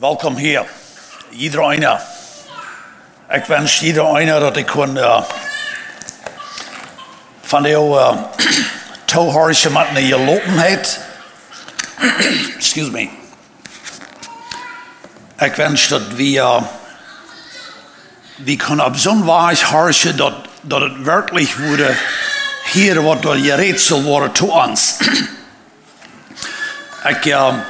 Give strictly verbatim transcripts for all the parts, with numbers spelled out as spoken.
Welkom hia, jieda eena. Ekj wensch jieda eena daut ekj kunn, äh, von de, äh, toohorchen met eene Jelotenheit. Excuse me. Ekj wensch daut wie, äh, wie kunnen opp soon Wajch horchen daut, daut et werkjlich wudd hia waut doa jerät saul woaren to ons. Ekj, äh,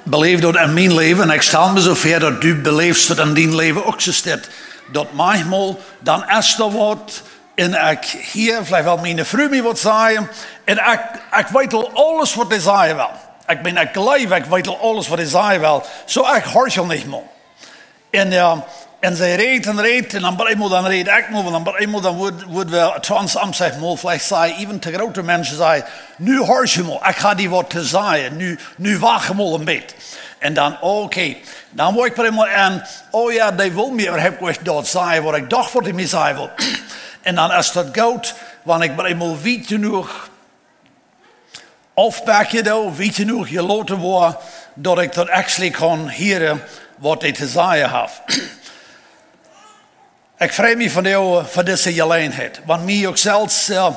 beläw daut en mien Läwen, un ekj stal mie soo väa daut du beläwst daut en dien Läwen uk soo steit. Daut maunchmol, dan es doa waut, un ekj hia, veleicht well miene Fru mie waut sajen, un ekj, ekj weet aul aules waut dee sajen well. Ekj meen, ekj jleew, ekj weet aul aules waut dee sajen well. Soo, ekj horch aul nich mea. Un, äh, un see rät un rät, un dan opp eemol dan rät ekj mol, un dan opp eemol dan wudd, wudd wie to ons aum, saj mol, veleicht sajen, even to groote Menschen sajen, nu horch mol, ekj hab die waut to sajen, nu, nu wacht mol een bät. Un dan, okay, dan woa ekj opp eemol en, oh jo, dee wull mie äwahaupt nich daut sajen, waut ekj docht, waut dee mie sajen wull. Un dan es daut goot, wan ekj opp eemol wiet jenuach aufbakjen doo, wiet jenuach jeloten woa, daut ekj daut actually kaun hieren, waut dee to sajen haft. Ekj frei mie vondoag fa dise Jeläajenheit. Wan mie uk selfst, äh,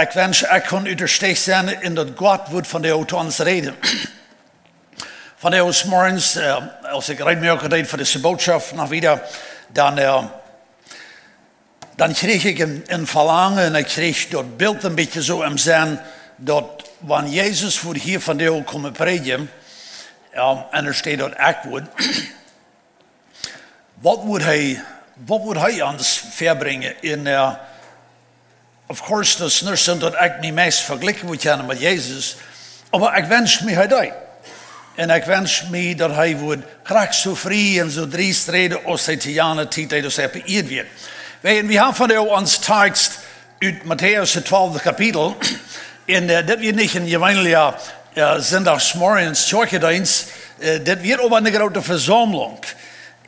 ekj wensch, ekj kunn ut de Stich sennen un daut Gott wudd vondoag to ons räden. Vondoag zemorjes, äh, aus ekj reed mie uk deed fa dise Botschaft noch wieda, dan, äh, dan kjrieech ekj een, een Velangen un ekj kjrieech daut Bilt een bät soo em Senn, daut wan Jesus wudd hia vondoag komen prädjen, jo, un doa steit daut ekj wudd, waut wudd hee, waut wudd hee ons väabrinjen? Un, äh, of course, daut es nich soo daut ekj mie meist vejlikjen wull kjennen met Jesus, oba ekj wensch mie hee deed. Un ekj wensch mie daut hee wudd krakjt soo frie un soo driest räden aus hee to jane Tiet deed, aus hee opp de Ieed wia. Wie, wie haben vondoag onsen Text ut Matäus, daut twalfte Kapitel. Un, äh, dit wia nich een jeweenelja, äh, Sindachsmorjes Kjoakjendeenst, äh, dit wia oba eene groote Vesaumlunk.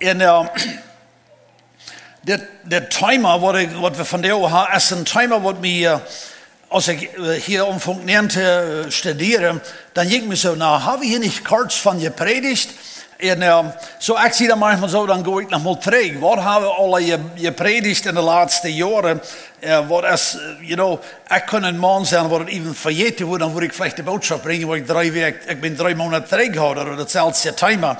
Un, äh, dit, dit Thema, waut ekj, waut wie vondoag haben, es een Thema, waut mie, äh, aus ekj, äh, hia aunfunk nämen to, äh, studieren, dan jinkj mie soo, na, hab wie hia nich kort von jeprädicht? Un, ähm, soo, ekj sie dan maunchmol soo, dan go ekj noch mol trigj. Waut hab wie aul je-, jeprädicht en de latste Joaren? Äh, waut es, äh, you know, ekj kunn een Maun sennen, waut daut even vejäten wudd, dan wudd ekj veleicht de Botschaft brinjen, waut ekj dree Wäakj, ekj ben dree Moonat trigj haud, ooda daut selwje Thema.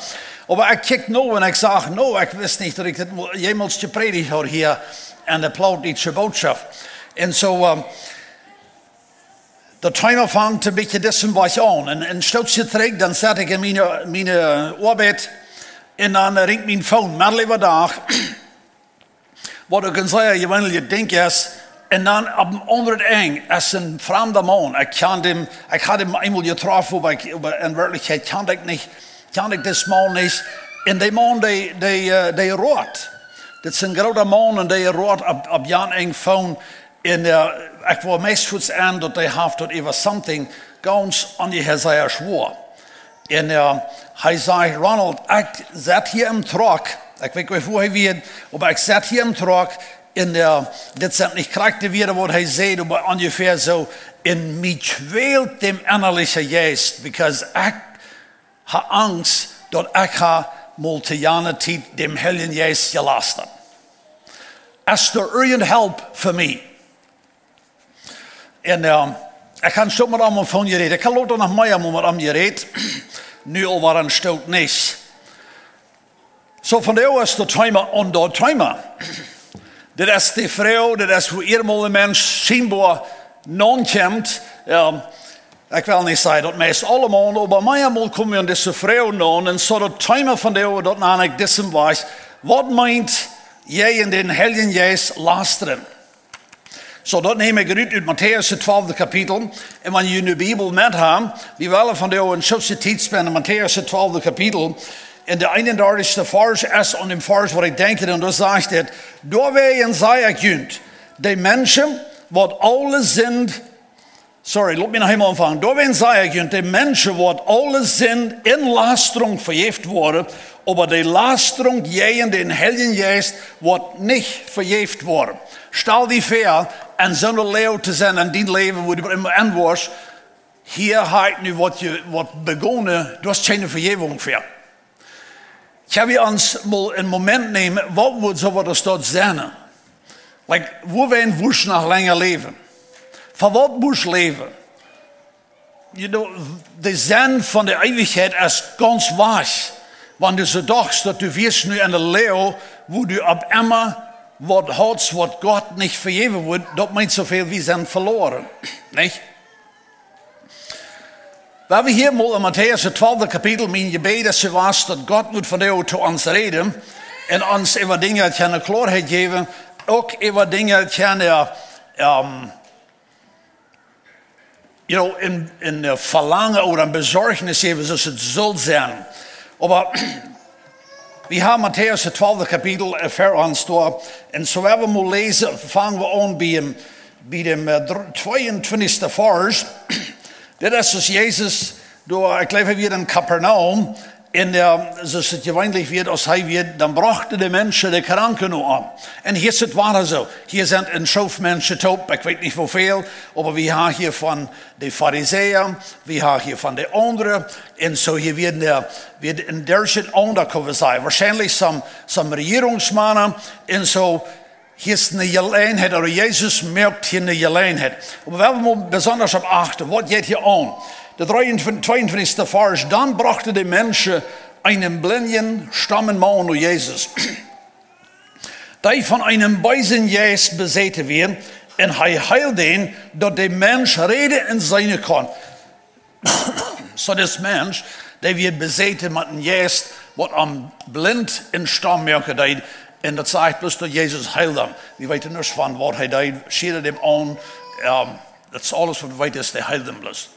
Oba ekj kjikj no un ekj sach, no, ekj wist nich, daut ekj dit mo-, jemols jeprädicht haud hia aun de plautdietsche Botschaft. Un soo, ähm, daut Thema fangt een bät disen Wajch aun. Un, un stootst du trigj, dan sat ekj en miene, miene Oabeit un dan rinjt mien Phone, medden äwa Dach, waut uk een sea jeweeneljet Dinkj es. Un dan opp een aundret Enj es een framda Maun. Ekj kjand am, ekj haud am eemol jetroffen, oba ekj, oba en Werkjlichkjeit kjand ekj nich, kjand ekj disen Maun nich. Un dee Maun, dee, dee, äh, dee roat. Dit es een groota Maun un dee roat opp, opp jan Enj Phone. Un, äh, ekj woa meist fuaz en daut hee haft daut äwa something gaunz aun de Häa sea schwoa. Un, äh, hee sajcht, Ronald, ekj sett hia em Truck. Ekj weet nich, wua hee wia, oba ekj sett hia em Truck. Un, äh, dit sent nich krakjt de Wieed, waut hee säd, oba onjefäa soo. Un mie kwält däm ennalichen Jeist, because ekj hab Angst, daut ekj hab mol to jane Tiet däm Heiljen Jeist jelastat. Es doa irjent Help fa mie? Un, ähm, ekj hab een Stoot met am opp Phone jerät. Ekj hab lota noch mea met am jerät. Nu aul wada een Stoot nich. Soo, vondoag es daut Thema, un daut Thema, dit es de Froag, dit es wua jieda Mensch schienboa nopp kjemt. Ähm, ekj well nich sajen daut meist aulemaun, oba meamol kome wie aun dise Froag aun. Un soo daut Thema vondoag, daut nan ekj disen Wajch: Waut meent jäajen dän Heiljen Jeist lastren? Soo, daut näm ekj rut ut Matäus, daut twalfte Kapitel. Un wan jie ne Bibel met haben, wie wellen vondoag een stootje Tiet spenden en Matäus, daut twalfte Kapitel. Un de eenundartichste Varsch es aun dän Varsch, waut ekj denkj, un doa sajcht et: Doawäajen saj ekj junt, de Menschen, waut aule Sind, sorry, lot mie noch eemol aunfangen. Doawäajen saj ekj junt, de Menschen, waut aule Sind un Lastren vejäft woaren, oba de Lastren jäajen dän Heiljen Jeist woat nich vejäft woaren. Stal die väa, en soone Loag to sennen en dien Läwen, wua du emma en woascht: Hia hab ekj nu waut je-, waut begonen, du hast kjeene Vejäwunk fa. Kjenn wie ons mol een Moment nämen, waut wudd soo waut aus daut sennen? Like, wudd wie wurscht noch lenja läwen? Fa waut wurscht läwen? You know, de Senn von de Eewichkjeit es gaunz wajch. Wan du soo dochst, daut du wieescht nu en de Loag, wua du opp emma waut hast, waut Gott nich vejäwen wudd, daut meent soo väl, wie sent veloaren. Nich? Wan wie hia mol en Matäus, daut twalfte Kapitel, mien Jebäd es jewast, daut Gott wudd vondoag to ons räden un ons äwa Dinja kjennen Kloarheit jäwen, uk äwa Dinja kjennen, ähm, you know, en, en, äh, Velangen ooda en Besorjnis jäwen, soo aus et sull sennen. Oba wie haben Matäus, daut twalfte Kapitel, äh, ver ons doa. Un soo wan wie mol läsen, fangen wie aun bie däm, bie däm, äh, dr-, tweeuntwintichsten Varsch. Dit es aus Jesus doa, ekj jleew, hee wia en Kapernaum. Un, äh, soo aus et jeweenlich wia, aus hee wia, dan brochten de Menschen de Kranken no am. Un hia es et wada soo. Hia sent een Schoof Menschen toop, ekj weet nich woo väl, oba wie haben hia von de Farisäa, wie haben hia von de aundre, un soo hia wia, äh, wia een dercheenaunda, kjenn wie sajen. Woarschienlich some, some Rejierungsmana, un soo, hia es eene Jeläajenheit, ooda Jesus moakt hia eene Jeläajenheit. Oba wie wellen mol besonda opp achten, waut jeit hia aun? De dree-, tweeuntwintichste Varsch, dan brochten de Menschen eenen blinden, stummen Maun no Jesus, dee von eenen beesen Jeist besäten wia, un hee heeld dän, daut de Mensch räden un seenen kunn. Soo dis Mensch, dee wia besäten met een Jeist, waut am blint un stumm moaken deed, un daut sajcht bloos, daut Jesus heeld am. Wie weeten nuscht von waut hee deed, schiad am aun, ähm, daut es aules waut wie weeten, es, dee heeld am bloos.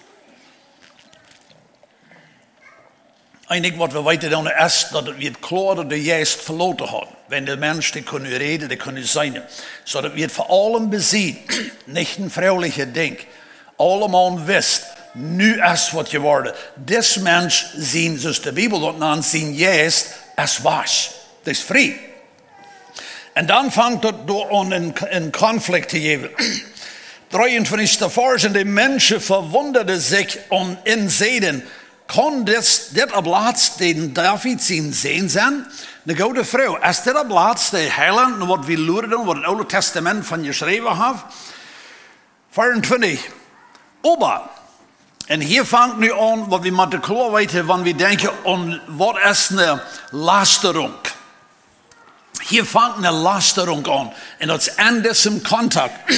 Eent waut wie weeten dan es, daut et wia kloa, daut de Jeist veloten haud. Wan de Mensch, dee kunn nu räden, dee kunn nu seenen. Soo daut wia fa aulem besied, nich een froolichet Dinkj. Aulemaun wist, nu es waut jeworden. Dis Mensch sien, soo aus de Bibel daut nant, sien Jeist es wajch. Dee es frie. Un dan fangt daut doa aun een, een Konflikt to jäwen. Dreeuntwintichste Varsch, un de Menschen vewundaden sikj un säden: Kaun dit, dit opp latst dän David sien Sän sennen? Eene goode Froag. Es dit opp latst de Heilaunt, no waut wie luaren, waut daut Oole Tastament von jeschräwen haft? Veeauntwintich. Oba, un hia fangt nu aun, waut wie motten kloa weeten, wan wie denkjen aun waut es eene Lasterunk. Hia fangt eene Lasterunk aun. Un daut es en disen Kontakt,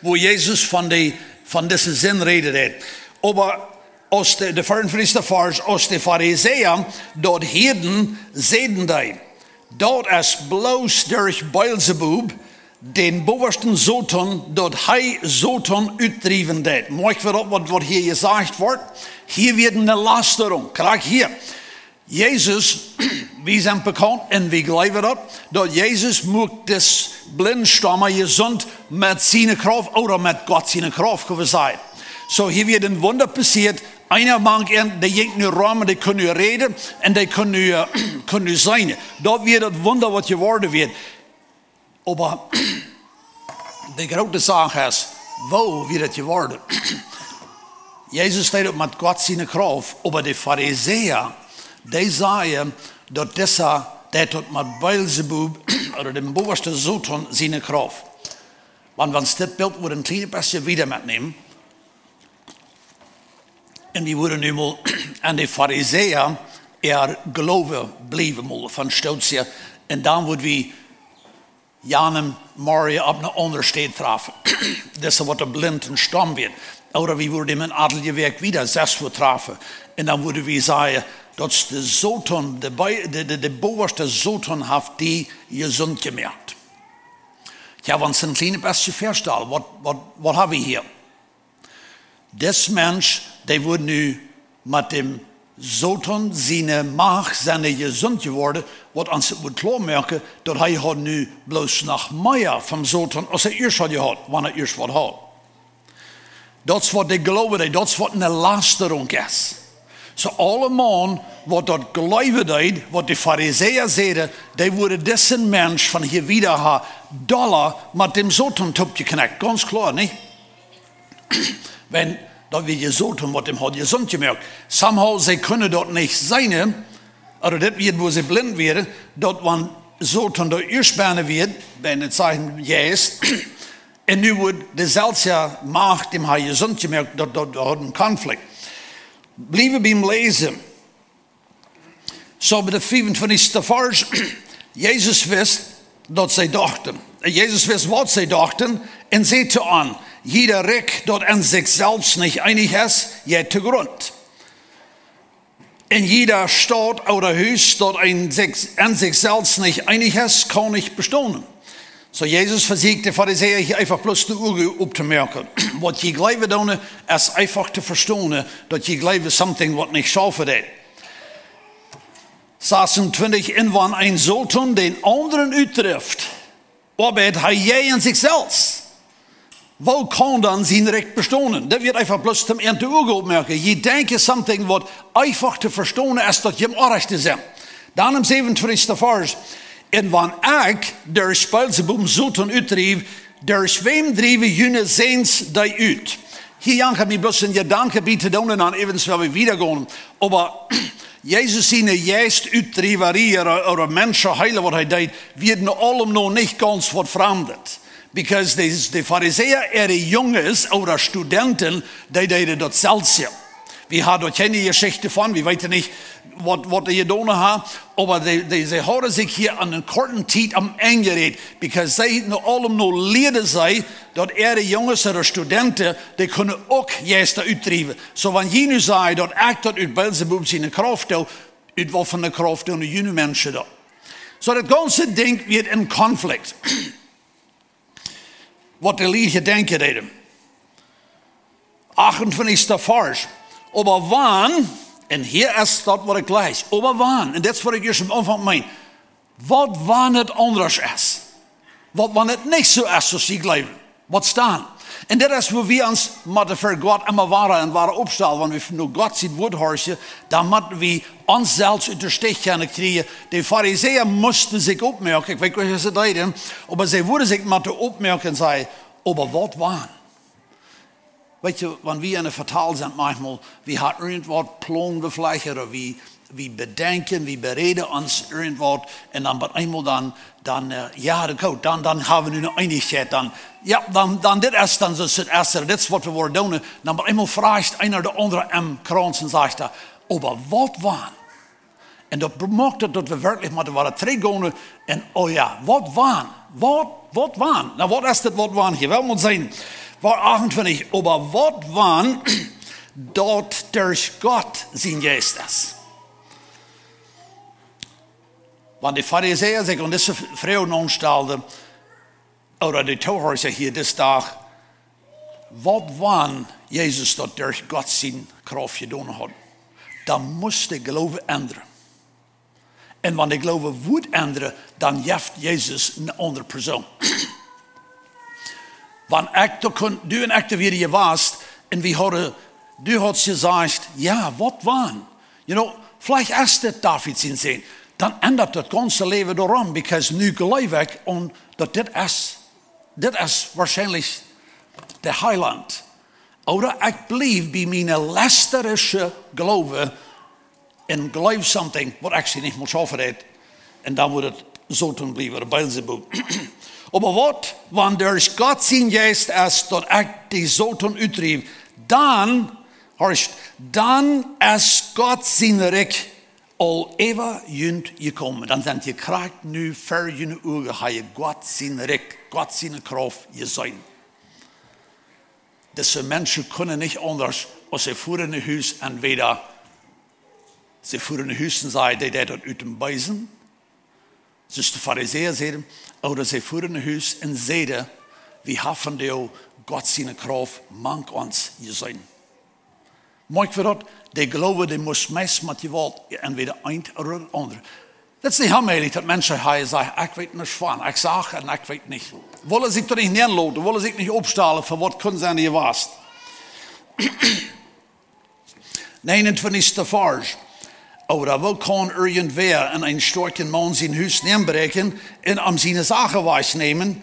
wua Jesus von de, von dise Sind räden deed. Oba aus de, de veeauntwintichste Varsch, aus de Farisäa daut hieeden, säden dee: Daut es bloos derch Beelzebub, dän bowaschten Soton, daut hee Soton utdriewen deed. Moakj wie daut, waut, waut hia jesajcht woat? Hia wia eene Lasterunk, krakjt hia. Jesus, wie sent bekaunt un wie jleewen daut, daut Jesus muak dis Blindstumma jesunt met siene Krauft ooda met Gott siene Krauft, kjenn wie sajen. Soo, hia wia een Wunda passieet. Eena mank an, dee jinkj nu rom un dee kunn nu räden un dee kunn nu, äh, kunn nu seenen. Daut wia daut Wunda, waut jeworden wia. Oba de groote Sach es, woo wia daut jeworden? Jesus deed daut met Gott siene Krauft, oba de Farisäa, dee sajen, daut disa, dee deed daut met Beelzebub, ooda dän bowaschten Soton siene Krauft. Wan wie ons dit Bilt wudden een kjlien bät wieda metnämen, un wie wudden nu mol aun de Farisäa äa Gloowen bliewen mol von Stootsia, un dan wudd wie janem Maria opp eene aundre Städ trafen. Dise waut blind un stumm wia. Ooda wie wudden am een aundret Wäakj wieda sest wua trafen. Un dan wudden wie sajen, daut de Soton, de Be-, de, de, de bowaschte Soton haft die jesunt jemoakt. Jo, wan wie een kjlien bät väastalen, waut, waut, waut hab wie hia? Dis Mensch, dee wudd nu met däm Soton siene Macht sennen jesunt jeworden, waut ons wudd kloa moaken, daut hee haud nu bloos noch mea vom Soton aus hee ieescht haud jehaut, wan hee ieescht waut haud. Daut es waut de Gloowen deed, daut es waut eene Lasterunk es. Soo aulemaun, waut daut jleewen deed, waut de Farisäa säden, dee wudden disen Mensch von hia wieda ha dolla met däm Soton toopjekjnekjt. Gaunz kloa, nich? Wan daut wia de Soton, waut am haud jesunt jemoakt. Somehow, see kunnen daut nich seenen, Ooda dit wia, wua see blint wieren, daut wan Soton doa ieescht bennen wia, bie daut Zeichen Jeist, un nu wudd de selfsje Macht, dee hee jesunt jemoakt, daut, daut, daut haud een Konflikt. Bliew biem Läsen. Soo, bie de fiefuntwintichste Varsch, Jesus wist, daut see dochten. Äh, Jesus wist, waut see dochten, un säd to an: Jieda Rikj, daut aun sikj selfst nich eenich es, jeit to Grunt. Un jieda Staut ooda Hus, daut aun sikj, aun sikj selfst nich eenich es, kaun nich bestonen. Soo, Jesus vesieekjt de Farisäa hia eefach bloos de Uagen optomoaken. Waut jie jleewen doonen, es eefach to vestonen, daut jie jleewen something, waut nich schaufen deit. Sasuntwintich: Un wan een Soton dän aundren utdrift, oabeit hee jäajen sikj selfst, woo kaun dan sien Rikj bestonen? Daut wia eefach bloos toom an de Uagen opmoaken. Jie denkjen something, waut eefach to vestonen es, daut jie oajch sent. Dan em säwenuntwintichsten Varsch: Un wan ekj derch Beelzebub Soton utdriew, derch wäm driewen june Säns dee ut? Hia jankat mie bloos een Jedanke bie to doonen un dan eventuell wieda gonen. Oba Jesus siene Jeist-Utdriewerei ooda, ooda Menschen heelen, waut hee deed, wia no aulem no nich gaunz waut Framdet. Because de, de Farisäa, äare Junges ooda Studenten, dee deeden daut selfsje. Wie haben doa kjeene Jeschicht von, wie weeten nich, waut, waut dee jedonen haben, oba dee, dee, see hauden sikj hia aun eene korte Tiet aum Enj jerät, because see no aulem no lieeden see, daut äare Junges ooda Studenten, dee kunnen uk Jeista utdriewen. Soo, wan jie nu sajen, daut ekj daut ut Beelzebub siene Krauft doo, ut waut fa eene Krauft doonen june Menschen daut? Soo, daut gaunze Dinkj wia een Konflikt. Waut de Lied denkjen deeden. Achtentwintichste Varsch. Oba wan, un hia es daut, waut ekj läs, oba wan, un daut es, waut ekj ieescht aum Aunfank meen, waut wan et aundasch es? Waut wan et nich soo es, aus jie jleewen? Waut dan? Un daut es, wua wie ons motten ver Gott emma wada un wada oppstalen, wan wie no Gott sien Wuat horchen, dan motten wie ons selfst ut de Stich gonen kjrieen. De Farisäa musten sikj oppmoaken, ekj weet nich, waut see deeden, oba see wudden sikj motten oppmoaken un sajen: Oba waut wan? Weetst du, wan wie aun de Vetal sent, maunchmol, wie haben irjentwaut, plonen wie veleicht, ooda wie, wie bedenkjen, wie beräden ons irjentwaut, un dan bie eemol dan, dan, äh, jo, daut goot, dan, dan haben wie nu eene Eenichkjeit, dan, jo, dan, dan dit es dan soo, dit es, dit es waut wie wellen doonen, dan bie eemol froagt eena de aundre em Krauns un sajcht: Oba waut wan? Un daut moakt daut, daut wie werkjlich motten wada trigjgonen un, oh jo, waut wan? Waut, waut wan? Na, waut es dit, waut wan hia? Well wie seenen. Varsch achtentwintich: Oba waut wan daut derch Gott sien Jeist es? Wan de Farisäa sikj aun dise Froag nastalen, ooda de Toohorcha hia disen Dach, waut wan Jesus daut derch Gott siene Krauft jedonen haud, dan must de Gloowen endren. Un wan de Gloowen woat endren, dan jeft Jesus eene aundre Persoon. Wan ekj doa kunn, du un ekj doa wada jewast, un wie hauden, du haudst jesajcht: Jo, waut wan? You know, veleicht es dit David sien Sän. Dan endat daut gaunze Läwen doaromm, because nu jleew ekj aun daut dit es, dit es woarschienlich de Heilaunt. Ooda ekj bliew bie mienen lästarische Gloowen un jleew something, waut actually nich mol schaufen deit. Un dan woat et Soton bliewen, ooda Beelzebub. Oba waut wan derch Gott sien Jeist es, daut ekj de Soton utdriew, dan, horcht, dan es Gott sien Rikj aul äwa junt jekomen. Dan sent jie krakjt nu ver june Uagen, ha jie Gott sien Rikj, Gott siene Krauft jeseenen. Dise Menschen kunnen nich aundasch, aus see fuaren no Hus, entwäda see fuaren no Hus un säden, dee deit daut ut däm Beesen, soo aus de Farisäa säden, ooda see fuaren no Hus un säden: Wie haben vondoag Gott siene Krauft mank ons jeseenen. Moakj wie daut, de Gloowen, dee must meist met Jewault, entwäda eent ooda daut aundre. Daut es nich onmäajlich, daut Menschen hia sajen: Ekj weet nuscht von, ekj sach un ekj weet nich. Wellen sikj doa nich nenloten, wellen sikj nich oppstalen, fa waut kunn sennen jewast. Näajenuntwintichste Varsch. Ooda woo kaun irjentwäa en een stoakjen Maun sien Hus nenbräakjen un am siene Sachen wajchnämen,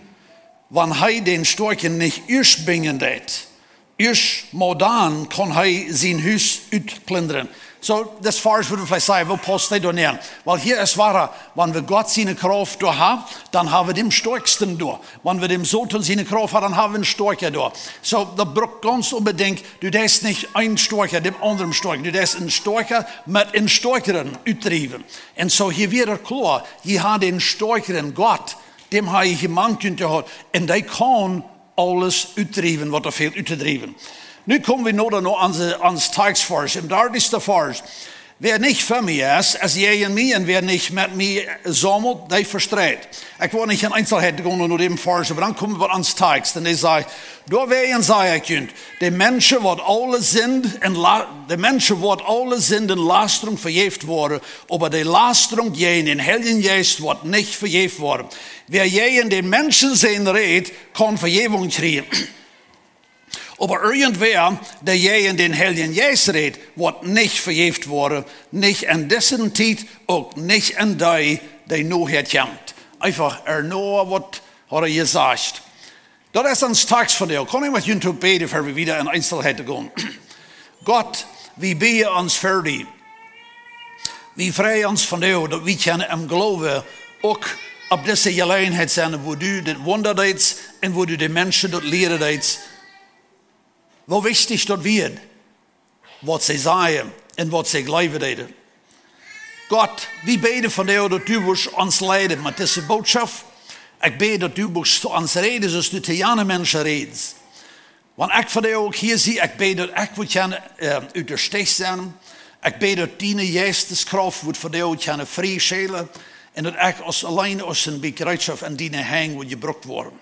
wan hee dän Stoakjen nich ieescht binjen deit? Ieescht mau dan kaun hee sien Hus utplindren. So, daut Varsch wudd veleicht sajen, woo paust dee doa aun? Wiels hia es woa, wan wie Gott siene Krauft doa haben, dan haben wie dän stoakjsten doa. Wan wie dän Soton siene Krauft haben, dan haben wie dän stoakja doa. So, daut brukt gaunz onbedinjt, du deist nich een stoakja, dän aundren stoakja. Du deist een stoakja met een stoakjeren utdriewen. Un so hia wia daut kloa, hia haud dän stoakjeren Gott, dän haud hee jemoakt un dee haud, un dee kaun aules utdriewen, waut doa fält uttodriewen. Nu kome wie nu dan no aun de, aun dän Tekjst Varsch, em dartisten Varsch. Wäa nich fa mie es, es jäajen mie, un wäa nich met mie saumelt, dee vestreit. Ekj well nich en Eenselheiten gonen no dän Varsch, oba dan kome wie aun dän Tekjst. Un dee sajcht, doawäajen saj ekj junt, de Menschen woat aule Sind un La-, de Menschen woat aule Sind un Lastrunk vejäft woaren, oba de Lastrunk jäajen dän Heiljen Jeist woat nich vejäft woaren. Wäa jäajen dän Menschensän rät, kaun Vejäwunk kjrieen. Oba irjentwäa, dee jäajen dän Heiljen Jeist rät, woat nich vejäft woaren, nich en dise Tiet, uk nich en dee, dee nohäa kjemt. Eefach, hia nu, waut haud hee jesajcht? Daut es ons Tekjst vondoag. Kaun ekj met junt toop bäden, ea wie wieda en Eenselheiten gonen? Gott, wie bäden ons fa die. Wie freien ons vondoag, daut wie kjennen em Gloowen uk opp dise Jeläajenheit sennen, wua du dit Wunda deetst un wua du de Menschen daut lieren deetst, woo wichtich daut wia, waut see sajen un waut see jleewen deeden. Gott, wie bäden vondoag, daut du wurscht ons leiden met dise Botschaft. Ekj bäd, daut du wurscht to ons räden, soo aus du to jane Menschen rätst. Wan ekj vondoag uk hia sie, ekj bäd, daut ekj woa kjennen, äh, ut de Stich sennen. Ekj bäd, daut diene Jeisteskrauft woat vondoag kjennen frieschellen. Un daut ekj aus, auleen aus een Bät Jereetschoft en diene Henj woa jebrukt woaren.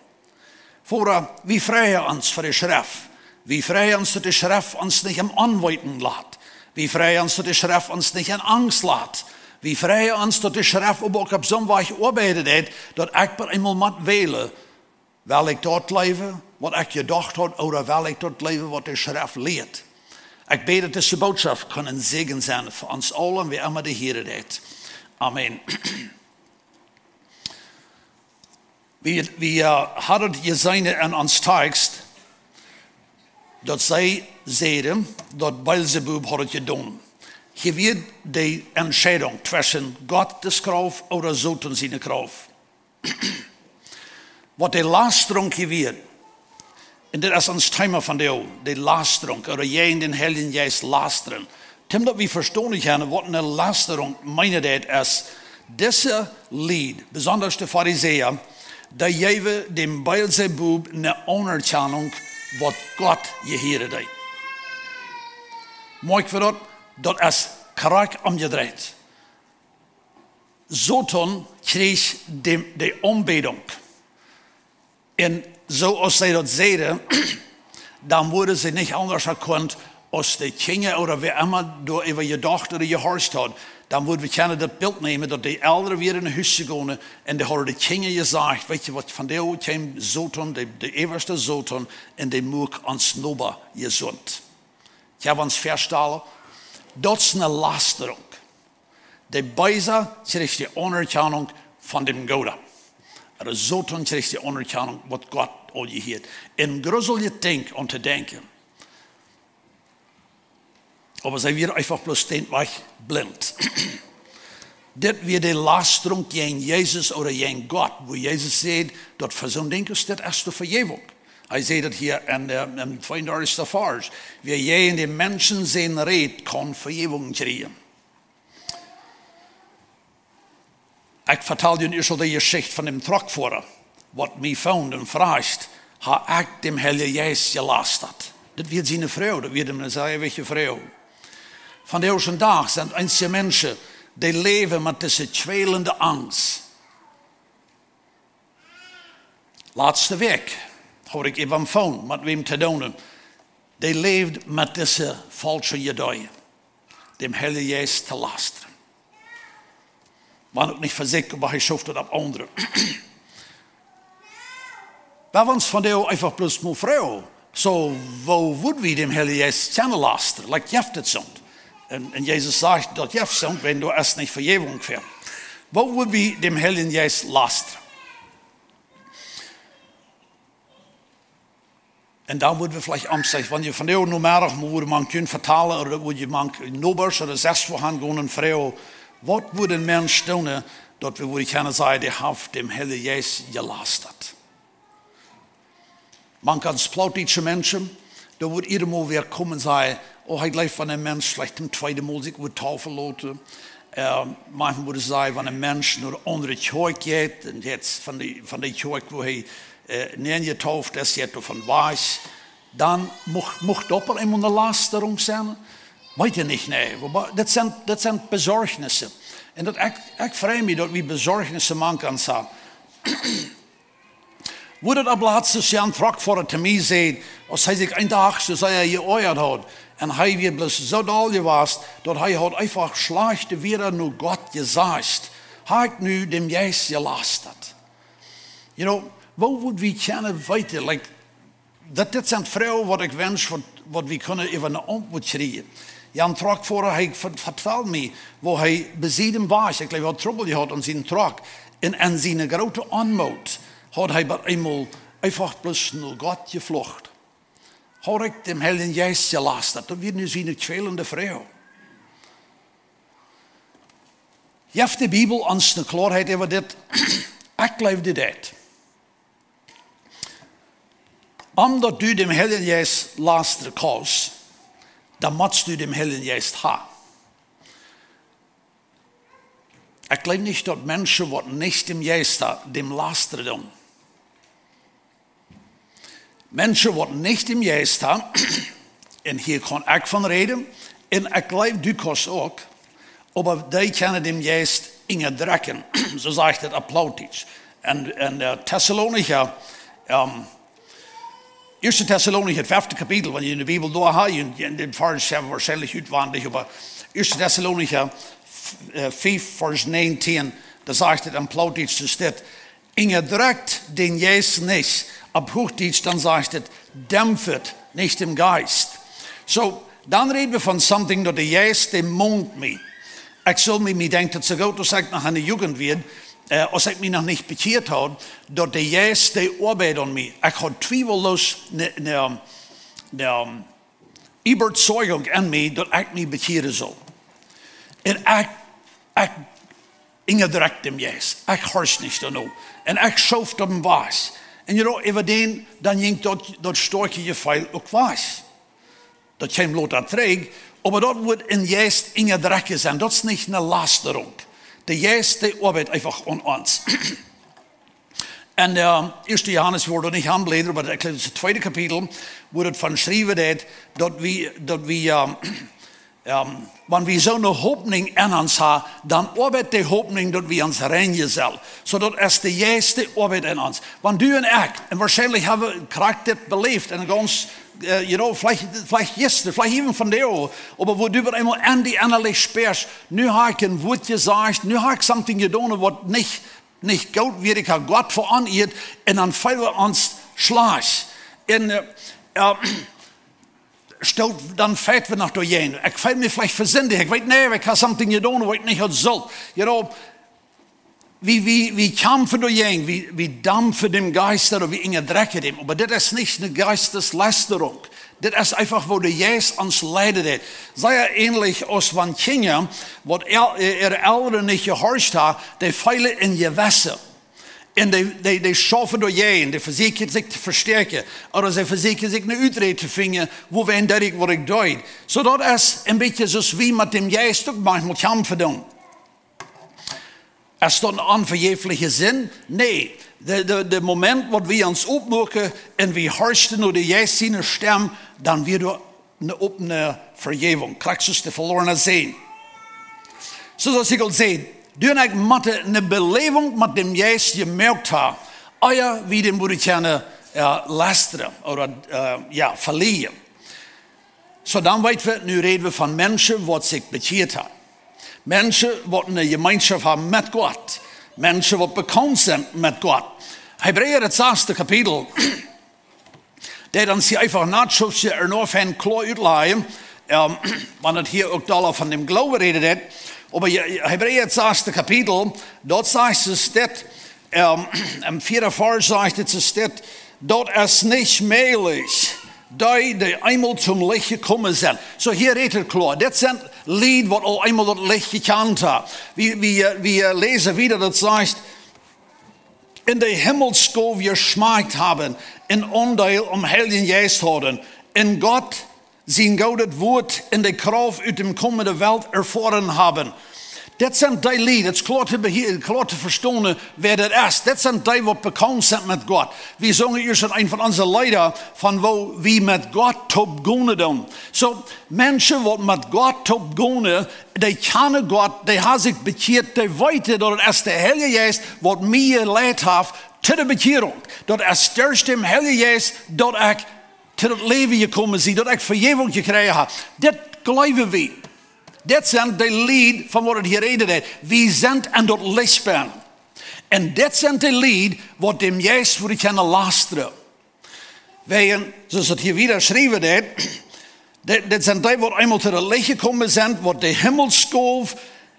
Voda, wie freien ons fa de Schreft. Wie freien ons, daut de Schreft ons nich em Onweeten lat. Wie freien ons, daut de Schreft ons nich en Angst lat. Wie freien ons, daut de Schreft oba uk opp soon Wajch oabeiden deit, daut ekj opp eemol mott wälen, well ekj daut jleewen, waut ekj jedocht haud, ooda well ekj daut jleewen, waut de Schreft lieet. Ekj bäd, daut dise Botschaft kaun een Säajen sennen fa ons aule, wäa emma dee hieren deit. Amen. Wie, wie, äh, hauden daut jeseenen en ons Tekjst, daut see säden, daut Beelzebub haud daut jedonen. Hia wia de Entscheidunk tweschen Gott siene Krauft ooda Soton siene Krauft. Waut de Lastrunk hia wia, un dit es ons Thema vondoag, de Lastrunk, ooda jäajen dän Heiljen Jeist lastren. Toom daut wie vestonen kjennen, waut eene Lastrunk meenen deit, es, dise Lied, besonda de Farisäa, dee jeewen däm Beelzebub eene Aunerkjanunk, waut Gott jehieren deed. Moakj wie daut, daut es krakjt omjedreit. Soton kjrieech de, de Aunbädunk. Un soo aus see daut säden, dan wudden see nich aundasch kjennen, aus de Kjinja ooda wäa emma doa äwa jedocht ooda jehorcht haud. Dan wudd wie kjennen daut Bilt nämen, daut de Elren wieren no Hus jegonen un dee hauden de Kjinja jesajcht: "Weetst du waut, vondoag kjeem Soton, de, de äwaschte Soton, un dee muak ons Noba jesunt." Ekj hab ons vestonen, daut es eene Lastrunk. De Beesa kjrieech de Aunerkjanunk von däm Gooden. De Soton kjrieech de Aunerkjanunk, waut Gott aul jehieet. Een gruseljet Dinkj om to denkjen. Oba see wieren eefach bloos dän Wajch blint. Dit wia de Lastrunk jäajen Jesus ooda jäajen Gott, wua Jesus säd, daut fa soon Dinkj aus dit es de Vejäwunk. Hee säd daut hia en, äh, em tweeundartichsten Varsch. Wäa jäajen dän Menschensän rät, kaun Vejäwunk kjrieen. Ekj vetald junt ieescht aul de Jeschicht von däm Truckfoara, waut mie foond un fruach: "Hab ekj däm Heiljen Jeist jelastat?" Daut wia siene Froag, daut wia eene sea wichtje Froag. Vondoag dän Dach sent eenje Menschen, dee läwen met dise kwälende Angst. Latste Wäakj haud ekj äwa dän Phone met wäm to doonen. Dee läwd met dise faulsche Idee, däm Heiljen Jeist to lastren. Wan uk nich fa sikj, oba hee schoof daut opp aundre. Wie wellen ons vondoag eefach bloos mol froagen: Soo, woo wudd wie däm Heiljen Jeist kjennen lastren? Like, jeft et soont? Un, un Jesus sajcht, daut jeft soont, wan doa es nich Vejäwunk fa. Woo wudd wie däm Heiljen Jeist lastren? Un dan wudden wie veleicht aum sajen, wan jie vondoag Nomeddach mol wudden mank junt vetalen, ooda wudden jie mank Nobasch ooda sest wua han gonen un froagen, waut wudd een Mensch doonen, daut wie wudden kjennen sajen, dee haft däm Heiljen Jeist jelastat? Mank ons plautdietsche Menschen, doa wudd jieda mol wäa komen un sajen, oh, ekj jleew, wan een Mensch veleicht daut tweede Mol sikj wudd taufen loten. Äh, manchmol wudd ekj sajen, wan een Mensch no eene aundre Kjoakj jeit, un jeit von dee, von dee Kjoakj, wua hee, äh, nenjetauft es, jeit doavon wajch, dan mucht, mucht daut opp eemol eene Lasterunk sennen. Weet jie nich, nä. Oba daut sent, daut sent Besorjnisse. Un daut ekj, ekj frei mie, daut wie Besorjnisse mank ons haben. Woo daut opp latst, aus een Truckfoara to mie säd, aus hee sikj een Dach soo sea jeoajat haud, un hee wia bloos soo doll jewast, daut hee haud eefach schlajchte Wieed no Gott jesajcht, haud ekj nu däm Jeist jelastat. You know, woo wudd wie kjennen weeten, like, daut dit sent Froagen, waut ekj wensch, waut, waut wie kunnen äwa eene Auntwuat kjrieen. Jo, een Truckfoara, hee ver-, vetald mie, woo hee bie sienen Wajch, ekj jleew, hee haud Trubbel jehaut aun sienen Truck. Un aun siene groote Onmoot haud hee opp eemol eefach bloos no Gott jeflucht. Haud ekj däm Heiljen Jeist jelastat? Daut wia nu siene kwälende Froag. Jeft de Bibel ons eene Kloarheit äwa dit? Ekj jleew, dee deit. Om daut du däm Heiljen Jeist lastren kaust, dan motst du däm Heiljen Jeist haben. Ekj jleew nich, daut Menschen, waut nich däm Jeist haben, däm lastren doonen. Menschen, waut nich däm Jeist haben, un hia kaun ekj von räden, un ekj jleew, du kaust uk, oba dee kjennen däm Jeist unjadrekjen, soo sajcht et opp Plautdietsch. Un, un, äh, Tessalonicha, ähm, Ieeschte Tessalonicha, daut fefte Kapitel, wan jie de Bibel doa haben, jie, jie, dän Varsch haben woarschienlich utwendich, oba Ieeschte Tessalonicha, f-, äh, fief, Varsch näajentieen, doa sajcht et opp Plautdietsch, doa steit: Unjadrekjt dän Jeist nich. Opp Huachdietsch dan sajcht et: Dämpft nich dän Jeist. Soo, dan räden wie von something, daut de Jeist, dee mont mie. Ekj saul mie, mie denkjt et soo goot, aus ekj noch enne Jugend wia, äh, aus ekj mie noch nich bekjieet haud, daut de Jeist, dee oabeid aun mie. Ekj haud twiewellos eene, eene, eene Äwazeigung enn mie, daut ekj mie bekjieren saul. Un ekj, ekj unjadrekjt däm Jeist. Ekj horcht nich doano. Un ekj schoof daut wajch. Un you know, äwa dän, dan jinkj daut, daut stoakje Jefeel uk wajch. Daut kjeem lota trigj, oba daut wudd een Jeist unjadrekjen sennen. Daut es nich eene Lasterunk. De Jeist, dee oabeit eefach aun ons. Un, äh, Ieeschte Johanes woat doa nich aunbläden, oba ekj jleew, daut es daut tweede Kapitel, wua et von schriewen deit, daut wie, daut wie, ähm, ähm, wan wie soone Hopninj enn ons haben, dan oabeit dee Hopninj, daut wie ons reinjen sellen. Soo daut es de Jeist, dee oabeit enn ons. Wan du un ekj, un woarschienlich haben wie krakjt dit beläft, un gaunz, äh, you know, veleicht, veleicht jistren, veleicht even vondoag, oba wua du opp eemol enn die ennalich spieescht, nu hab ekj een Wuat jesajcht, nu hab ekj something jedonen, waut nich nich goot wia, ekj hab Gott veoniercht, un dan feelen wie ons schlajcht. Un, äh, äh, stoot, dan fajcht wie noch doajäajen. Ekj feel mie veleicht vesindicht. Ekj weet, nä, ekj hab something jedonen, waut ekj nich haud sullt. You know, wie, wie, wie kjamfen doajäajen, wie, wie dämpfen däm Jeist, ooda wie unjadrekjen däm. Oba dit es nich eene Jeisteslästerunk. Dit es eefach, woo de Jeist ons leiden deit. Sea änlich aus wan Kjinja, waut äa-, äare Elren nich jehorcht haben, dee feelen een Jewessen. Un dee, dee, dee schaufen doajäajen, dee vesieekjen sikj to vestäakjen, ooda see vesieekjen sikj eene Uträd to finjen, wuarom deed ekj, waut ekj deed. Soo daut es een bät soo aus wie met däm Jeist uk maunchmol kjamfen doonen. Es daut eene onvejäfliche Sind? Nä. De, de, de Moment, waut wie ons oppmoaken un wie horchen no dän Jeist siene Stemm, dan wia doa eene opne Vejäwunk. Krakjt soo aus de velorne Sän. Soo aus ekj aul säd, du un ekj motten eene Beläwunk met däm Jeist jemoakt haben, ea wie däm wudden kjennen, äh, lästren ooda, äh, jo, velieren. Soo, dan weet wie, nu räden wie von Menschen, waut sikj bekjieet haben. Menschen, waut eene Jemeenschoft haben met Gott. Menschen, waut bekaunt sent met Gott. Hebräa, daut sasde Kapitel, deit ons hia eefach natschuftje ernofan kloa utlajen, ähm, wan et hia uk doa von däm Gloowen räden deit. Oba je-, Hebräa, daut sasde Kapitel, doa sajcht et dit, ähm, em vieeden Varsch sajcht et dit, daut es nich mäajlich, Dee, dee eemol toom Licht jekomen sent. Soo, hia rät et kloa. Dit sent Lied, waut aul eemol daut Licht jekjant haben. Wie, wie, wie läsen wieda, daut sajcht: "En de Himmelsgoow jeschmakjt haben, en Aundeel aum Heiljen Jeist hauden, en Gott sien goodet Wuat en de Krauft ut de komende Welt erfoaren haben." Dit sent dee Lied, et es kloa to behie-, kloa to vestonen, wäa dit es. Dit sent dee, waut bekaunt sent met Gott. Wie sungen ieescht en eent von onse Leeda von woo wie met Gott toop gonen doonen. Soo, Menschen, waut met Gott toop gonen, dee kjanen Gott, dee haben sikj bekjieet, dee weeten, daut et es de Heilje Jeist, waut mie jeleit haft to de Bekjierunk. Daut es derch dän Heiljen Jeist, daut ekj to daut Läwen jekomen sie, daut ekj Vejäwunk jekjräajen hab. Dit jleewen wie. Dit sent dee Lied, von waut et hia räden deit. Wie sent en daut Licht bennen. Un dit sent dee Lied, waut däm Jeist wudden kjennen lastren. Wäajen, soo aus et hia wieda schriewen deit, dit, dit sent dee, waut eemol to daut Licht jekomen sent, waut de Himmelsgoow,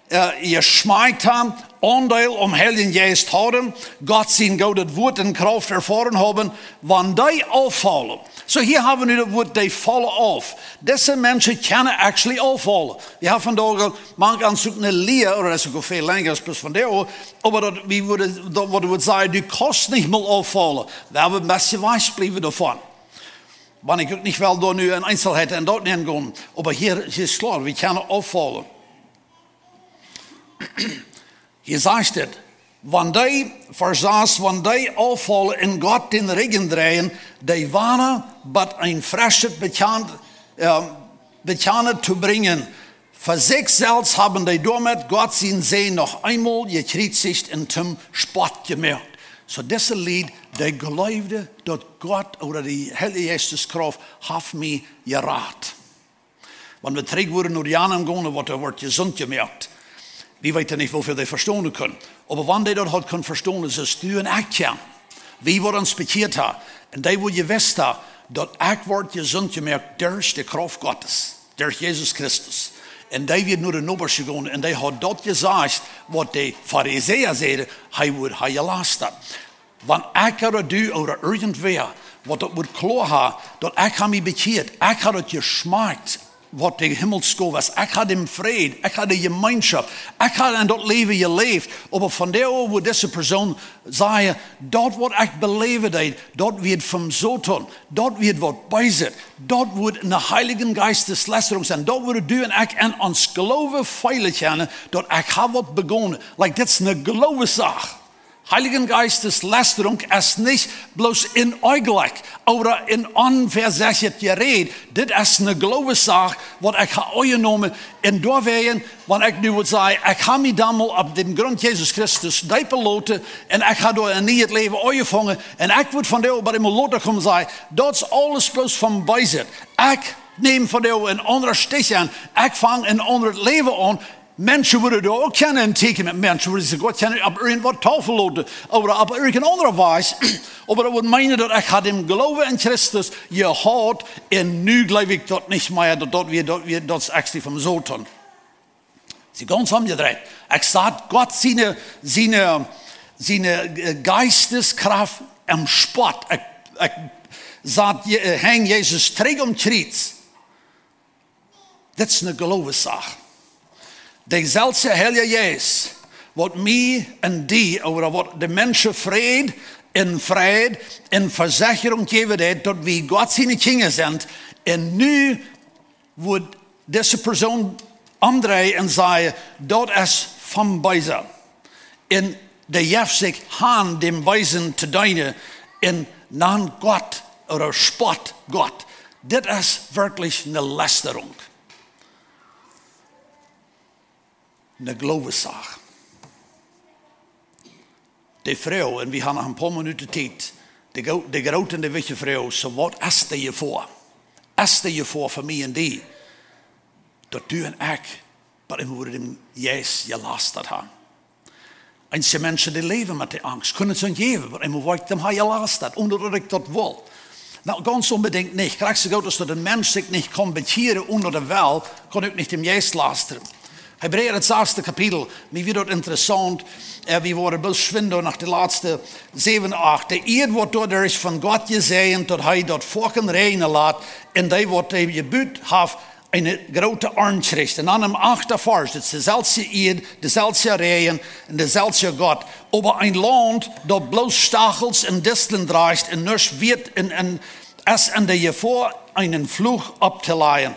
äh, jeschmakjt haben, Aundeel aum Heiljen Jeist hauden, Gott sien goodet Wuat en Krauft erfoaren haben, wan dee auffaulen. Soo, hia haben wie nu daut Wuat, dee faulen auf. Dise Menschen kjennen actually auffaulen. Wie haben vondoag mank ons uk ne Lia, ooda daut es uk väl lenja aus bloos vondoag, oba daut, wie wudden, daut, waut wie sajen, du kaust nich mol auffaulen. Wie haben een bät wajchjebliewen doavon. Wan ekj uk nich well doa nu en Eenselheiten en daut nengonen. Oba hia, hia es kloa, wie kjennen auffaulen. Hia sajcht et: "Wan dee, Varsch sas, wan dee auffaulen un Gott dän Rigjen dreien, dee woaren bie een freschet Bekjan-, äh, Bekjanen to brinjen. Fa sikj selfst haben dee doamet Gott sien Sän noch eemol jekjriezicht un toom Spott jemoakt." Soo, dise Lied, dee jleewden, daut Gott ooda de Heilje Jeist sien Krauft haft mie jerat. Wan wie trigj wudden no dee aundre gonen, waut doa wort jesunt jemoakt. Wie weeten nich, woo väl dee vestonen kunnen. Oba wan dee daut haud kunnen vestonen, soo aus du un ekj kjennen. Wie wudden ons bekjieet haben. Un dee wudden jewist haben, daut ekj wort jesunt jemoakt derch de Krauft Gottes. Derch Jesus Christus. Un dee wia no de Nobasch jegonen. Un dee haud daut jesajcht, waut de Farisäa säden, hee wudd, hee jelast haud. Wan ekj ooda du ooda irjentwäa, waut daut wudd kloa haben, daut ekj hab mie bekjieet, ekj hab daut jeschmakjt, waut de Himmelsgoow es, ekj hab dän Fräd, ekj hab de Jemeenschoft, ekj hab en daut Läwen jeläft, oba vondoag wudd dise Persoon sajen, daut waut ekj beläwen deed, daut wia vom Soton, daut wia waut Beeset, daut wudd ne Heiljen Jeistes Lästerunk sennen, daut wudden du un ekj en ons Gloowen feelen kjennen, daut ekj hab waut begonen. Like, dit es ne Gloowessach. Heiljen Jeistes Lästerunk es nich bloos en Onjlekj ooda en onvesecht Jeräd. Dit es ne Gloowessach, waut ekj hab aunjenomen. Un doawäajen, wan ekj nu wudd sajen, ekj hab mie dan mol opp dän Grunt Jesus Christus deepen loten un ekj hab doa een nieet Läwen aunjefongen. Un ekj wudd vondoag bie däm lota komen sajen, daut es aules bloos vom Beesen. Ekj neem vondoag een aundren Stich aun. Ekj fang een aundret Läwen aun. Menschen wudden doa uk kjennen en Tieekjen met, Menschen wudden sikj uk kjennen opp irjent waut deepen loten, ooda opp irjent aundre Wies, oba daut wudd meenen, daut ekj hab dän Gloowen en Christus jehaut, un nu jleew ekj daut nich mea, daut, daut wia, daut wia, daut es actually vom Soton. See, gaunz omjedreit. Ekj sach Gott siene, siene, siene, äh, Jeisteskraft em Spott. Ekj, ekj sach, äh, hunk Jesus trigj aum Kjriez. Dit es ne Gloowessach. De selwje Heilje Jeist, waut mie un die, ooda waut de Menschen Fräd un Fräd un Vesecherunk jäwen deed, daut wie Gott siene Kjinja sent, un nu wudd dise Persoon omdreien un sajen, daut es vom Beesen. Un dee jeft sikj han, däm Beesen to deenen, un nant Gott ooda spott Gott. Dit es werkjlich ne Lästerunk. Ne Gloowessach. De Froag, un wie haben noch een poa Minuten Tiet, de gro-, de groote un de wichtje Froag, soo waut es de Jefoa? Es de Jefoa fa mie un die, daut du un ekj, waut emma wudden däm Jeist jelastat haben? Eenje Menschen, dee läwen met de Angst. Kjennen see jäwen, waut emma woat däm hee jelastat, onen daut ekj daut well. Nu, gaunz onbedinjt nich. Krakjt soo goot aus daut een Mensch sikj nich kaun bekjieren onen daut hee well, kaun hee uk nich däm Jeist lastren. Hebräa, daut sasde Kapitel, mie wia daut interessaunt, äh, wie woaren bloos schwind no de latste säwen, acht. De Ieed woat doaderch von Gott jesäajent, daut hee daut Foaken räajnen lat, un dee waut dee jebut haft, eene groote Arnt kjricht. Un dan em achten Varsch, daut es deselwje Ieed, deselwja Räajen un deselwja Gott. Oba een Launt, daut bloos Stachels un Distlen drajcht un nuscht wieet un, un es en de Jefoa, eenen Fluch opptolajen.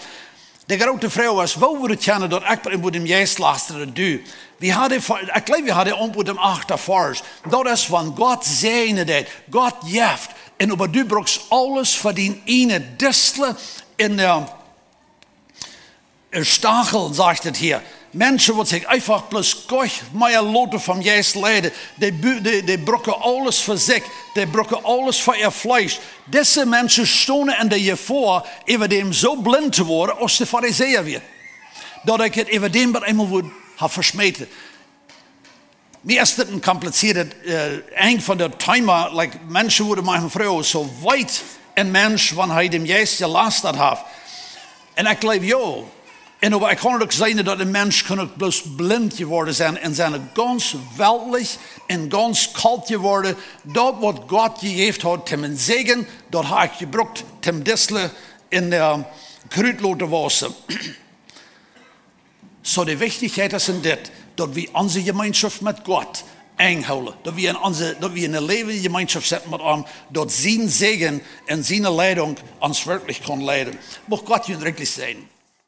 De groote Froag es, woo wudd et kjennen daut ekj bie däm Jeist lastren, du? Wie hauden, ekj jleew, wie hauden de Auntwuat em achten Varsch. Daut es, wan Gott säajnen deit, Gott jeft, un oba du brukst aules fa dien ieejnen Distlen un, äh, Stachel, sajcht et hia. Menschen, waut sikj eefach bloos goanich mea loten vom Jeist leiden, dee, bu- dee, dee brucken aules fa sikj, dee brucken aules fa äa Fleesch. Dise Menschen stonen en de Jefoa, äwa däm soo blint to woaren aus de Farisäa wieren. Daut ekj et äwa däm waut eemol wudd ha veschmäten. Mie es dit een komplizieedet, äh, Enj von daut Thema, like, Menschen wudden mie froagen, soo weet een Mensch, wan hee däm Jeist jelastat haft? Un ekj jleew, jo. Un oba ekj kaun uk seenen, daut een Mensch kaun uk bloos blint jeworden sennen un sennen gaunz weltlich un gaunz kolt jeworden. Daut, waut Gott jejäft haud, toom een Säajen, daut haud ekj jebrukt, toom Distlen un, äh, Krut loten wausen. Soo, de Wichtichkjeit es en dit, daut wie onse Jemeenschoft met Gott enj hoolen, daut wie en onse, daut wie en eene läwende Jemeenschoft sent met am, daut sien Säajen un siene Leidunk ons werkjlich kaun leiden. Mucht Gott junt rikjlich säajnen.